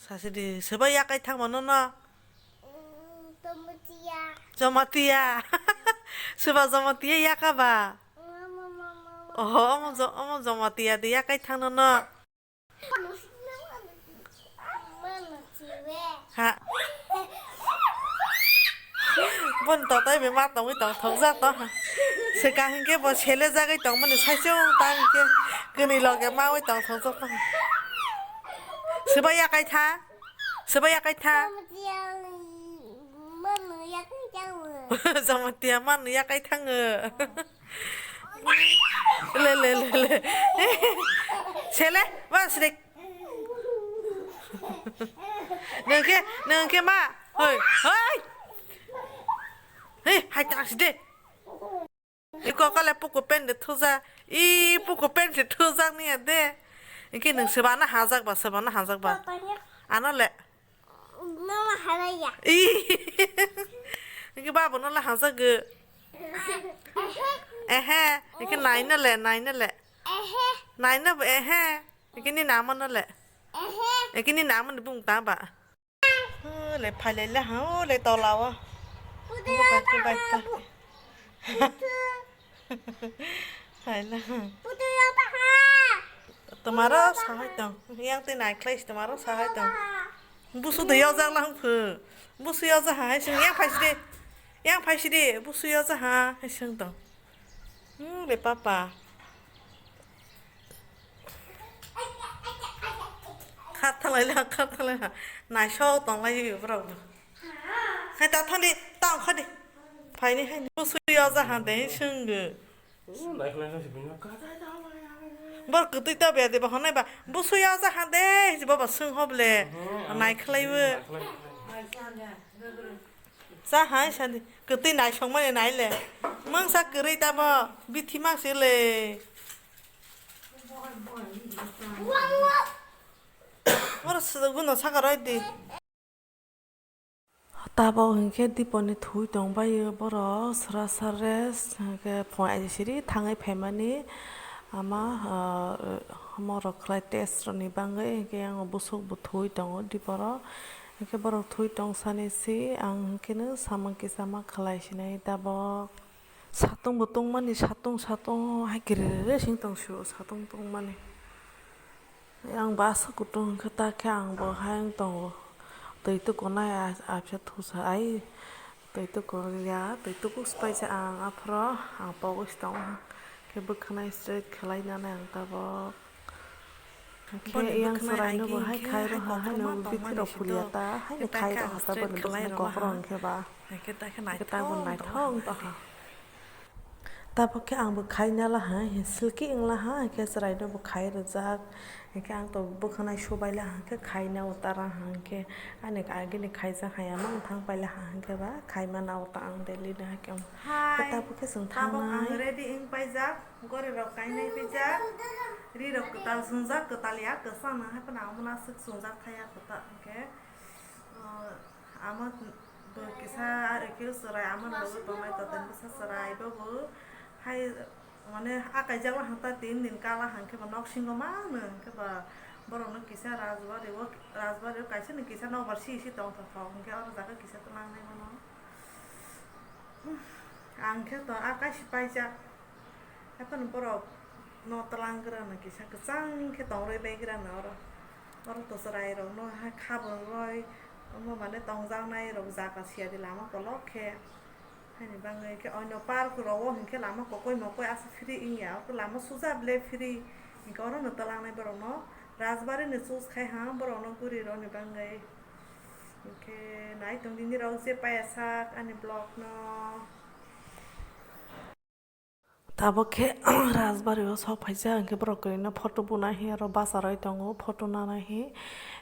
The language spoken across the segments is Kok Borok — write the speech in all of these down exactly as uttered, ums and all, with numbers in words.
Sasidi, soba yakai thangma nono? Mm, Jamatia. Jamatia. Soba Jamatia yaka ba? Mama, mama, mama. Oho, omo Jo-, omo Jamatia de yakai thang nono. Mama, mama, chiwe. Ha. Bon totai be ma tongwi tong thokjak to ha. Seka hinkhe bo sele jagwi tongmani saichung ta hinkhe kwnwi loge mawi tong thokjak to ha. Soba yakai tha. Soba yakai tha. Jamatia, mama, yakai thango. Jamatia manu yakai thango. Le, le, le, le. Sele, ba srek. Nengke, nengke ma. Hoi, hoi. Hei, hai tak side. Iko kale puku pen de thuja. I puku pen de thuja ni de. Iki nung sebana hajak ba, sebana hajak ba. Ano le. Mama halaya. I. Iki babu no le hajak ge. Ehe, iki nai no le, nai no le. Ehe. Nai no ehe. Iki ni nama no le. Ehe. Iki ni nama ni bung ta ba. O le phailai le ha, o le tola o. Putu Bo yo kaki ta bai ha, ta. Putu. Hai la. Putu yo ta ha. Tomaro sahai tong. Yang te nai khlai tomaro sahai tong. Busu de yo jak lang phu. Busu yo ja ha, hai sing yang phai sidi. Yang phai sidi, busu yo ja ha, hai sing tong. Hmm, le papa. Kha thalai la, kha thalai la. Naisok tonglai borok bo. Hai ta thandi, ta ongkha di. Phaini hai. Busu yo ja ha de sing. Bor kwtwi ta be de ba honai ba. Busu yo ja ha de, si baba sing hoble. Nai khlai bo. Cha hai sadi. Kwtwi naisok mani nai le. Mangsa kwrwi tamo bithi mangsi le. Oro sujagwi no saka roi di. Tabok hinkhe diponi thui tong baio borok sra sra rest hinkhe phone aisiri thangwi phaimani ama, ah, morok khlai test rokni bagwi hinkhe ang busuk bo thui tongo diporo. Hinkhe borok thui tong sani si ang hinkhe no samung kisa ma khlai sinai tabok. Satung bo tongmani, satung, satung hai kirere sing tong sio, satung tongmani. Yang basa kutung khe ta khe ang bo hai wng tongo. Twi tukunai a-, abisa thusa ai. Twi tukun ya, twi tukus paisa ang aphro, ang pogos tongo. Khe bwkhanai straight khlai nanai ang tabok. Khe yang chwraino bo hai khai rw ha, haino bithi rok phulia ta, haino khai rw ha, ta boni bwkhano kokrok hwnkhe ba. Hwnkhe ta khe tabuk naithok wng tongkha. Tabuk khe ang bo khaina laha, silki wng laha, hwnkhe chwraino bo khai rwjak. Hwnkhe ang to bwkhanai subai laha, hwnkhe khaina o tara ha, hwnkhe ani agini khaijak hai, ano wng thang pai laha, hwnkhe ba khaimana o ta ang daily no hai khe. Hai, tabuk khe chwng thangnai. Tabuk ang ready wng paijak. Gori rok kainai pijak, ri rok kwtal swngjak, kwtal ya kwchang nang hai phano amo no aswk swngjak thaya kwtal hwnkhe, ah, amo bo kisa aro khe chwrai amo ni logi tongnai toten bwsa chwrai bo bo hai mane a kaijak lahang ta tin din kala hang khe bo nok singo mano hwnkhe ba borok no kisa rajbari o, rajbari o kaisa ni kisa nokbar si si tong thok thok hwnkhe oro jaga kisa twlang nai mano. Ang khe to a kaisa paijak. Haphano borok no twlang gra no kisa kwchang khe tong rwi bai gra no oro. Oro to chwrai rok no hai khabang roi omo mane tongjaknai rok jaga siya di lama kolok khe. Haini bagwi khe oino park rok o hinkhe lama kokoi mokoi aswk free wngya. Lama suja ble free. Hinkhe oro no twlang nai borok no Rajbari ni choose khai ha borok no guri rw ni bagwi. Hinkhe nai tong di nirok je paiya sak ani vlog no. Tabuk khe Rajbari o sok phaijak, hinkhe borok kwrwino photo buna hi aro bachar oi tongo, photo nana hi.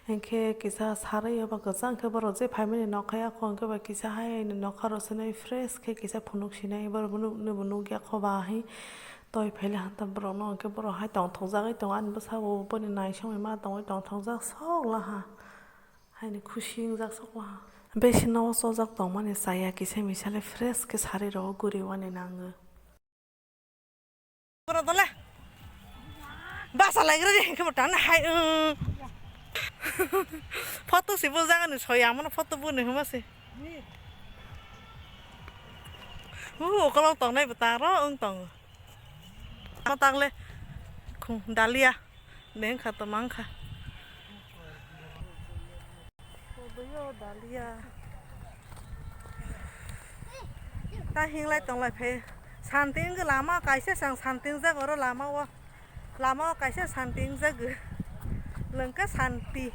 Hinkhe kisa sarwi o ba kwchang khe borok je phaimani nokha yakho hinkhe ba kisa hai nokha rw swnwi fresh khe kisa phunuk sinai borok bo nukya kho ba hi. Toi phaile hanta borok no hinkhe borok hai tongthokjagwi tongo ani bwskango boni naisingwi ma tongwi tongthokjak sok laha. Haini khusi wngjak sok laha. Besi no o chojak tongmani chaya kisa misa le fresh khe sari rogo guriwani nango. Boro dole. Basa laigra de khe botana hai. Photo si bo jaga ni soi, amo no photo bo ni huma si. Hu, okolog tongnai bo taro wng tongo. Amo tagle khung dalia. Neng kha to mang kha. Oboyo dalia. Ta hinglai tonglai phe. Santi wngkha lama kaisa sang santi wngjak oro lama o. Lama o kaisa santi wngjak. Lengkha santi.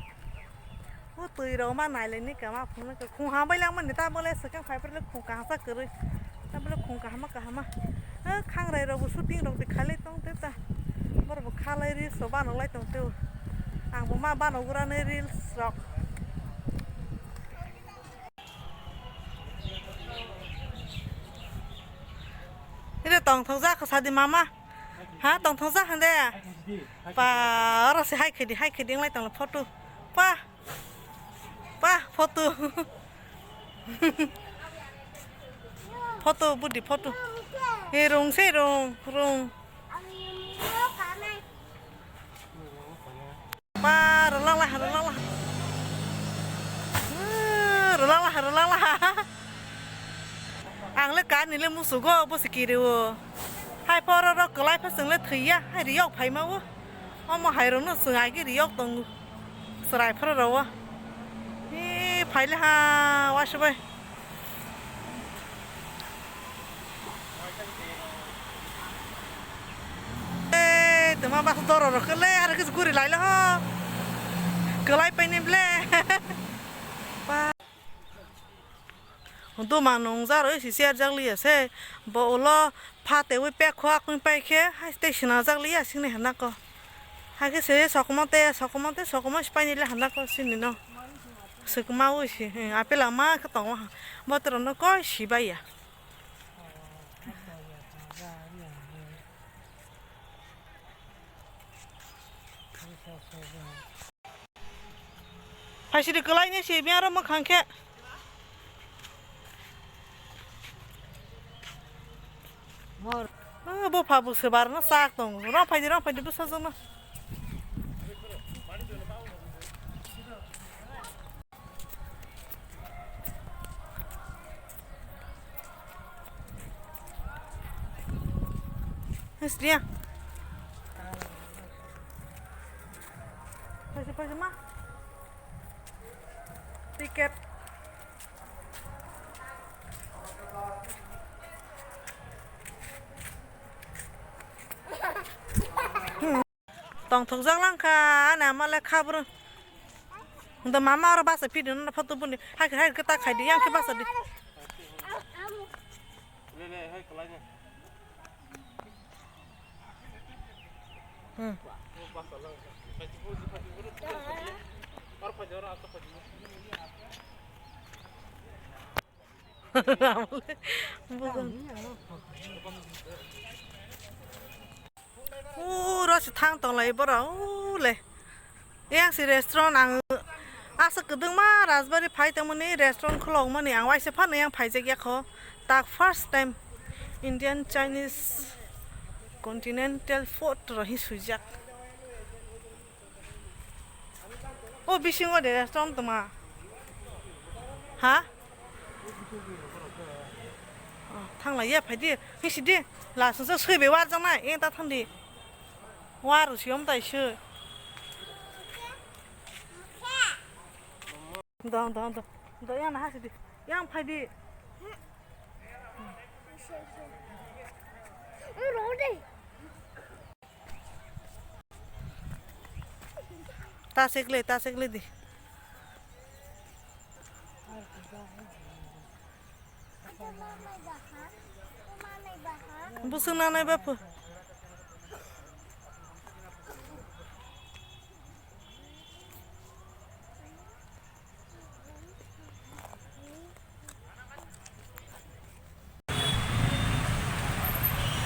O twi rok ma nai lai ni kama phunuk. Khung hambai langmani ta bole swkang phai phai le khung kaham sa kwrwi. Ta bole khung kahama kahama. Ha khangrai rok bo shooting rok de khalai tong te ta. Borok bo khalai reels rok banok lai tong te. Ang bo ma banok ura nai reels rok. Ire tong thong jak sadi mama. Ha tong thong jak hande. Pa oro se hai khedi hai khedi nglai tong photo. Pa. Pa photo. Photo budi photo. E rung se rung rung. Pa rwlangla rwlangla. Rwlangla rwlangla. Ang le kani le musugo bo se kiri o. Hai poro ro kwlai pha chwng le thwiya hai riyok phaima o. Omo hai rok no chwng agi riyok tongo. Chwrai phra rw o. Ee, phai le ha, uaisa bai. Ee, twma bus doro rw khe le, aro khe guri lai le ho. Kwlai pai ni ble. Ba. Duma nungjar oi si chair jak liya se, bo ulo pha tewi pek kho akung pai khe, hai tei swnajak liya sini hwnna ko. Hai khe se sokomon te, sokomon te, sokomon se paini le hwnna ko sini no. Swkma oi si, hmm, apple ama khe tongo ha. Bo toro no koi si bai ya. Phaisidi kwlai ni si biyang rok mwkhang khe. Mor. Ah, bo pha bo se bar no sak tong. Rong phaidi, rong phaidi bwsajwk no. Hestia. Phaisi, phaisi ma. Ticket. Tongthokjak lang kha, ani ama le kha bwrwng. Hwnkhe mama oro basa phidi no photo boni. Hai khe, hai khe ta khai di, yang khe basa di. Hmm. Uro se thang tonglai borok, ule. Yang si restaurant ang asa kwdwngma Rajbari phai tongmani restaurant khulokmani ang waisa phano yang phaijak yakho. Tak first time Indian Chinese continental food rohi swijak. O bisingo de restaurant tongma. Ha? Oh, thanglaiya phaidi. Hisidi. Lasungsa swibe warjaknai. Eng ta thangdi. Waru siyom tai se. Dong, dong, dong. Dong, yang na hasidi. Yang phaidi. Ta sekle, ta sekle di. Busung nanai baphu.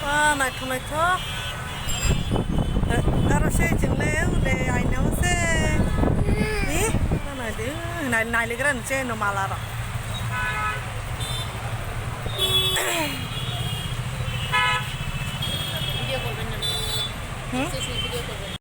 Ba, naithok, naithok. Eh, aro se chwng le, ule aina o se. Ni, ba nai de, nai, nai le gra ni che no mala ro. Hmm?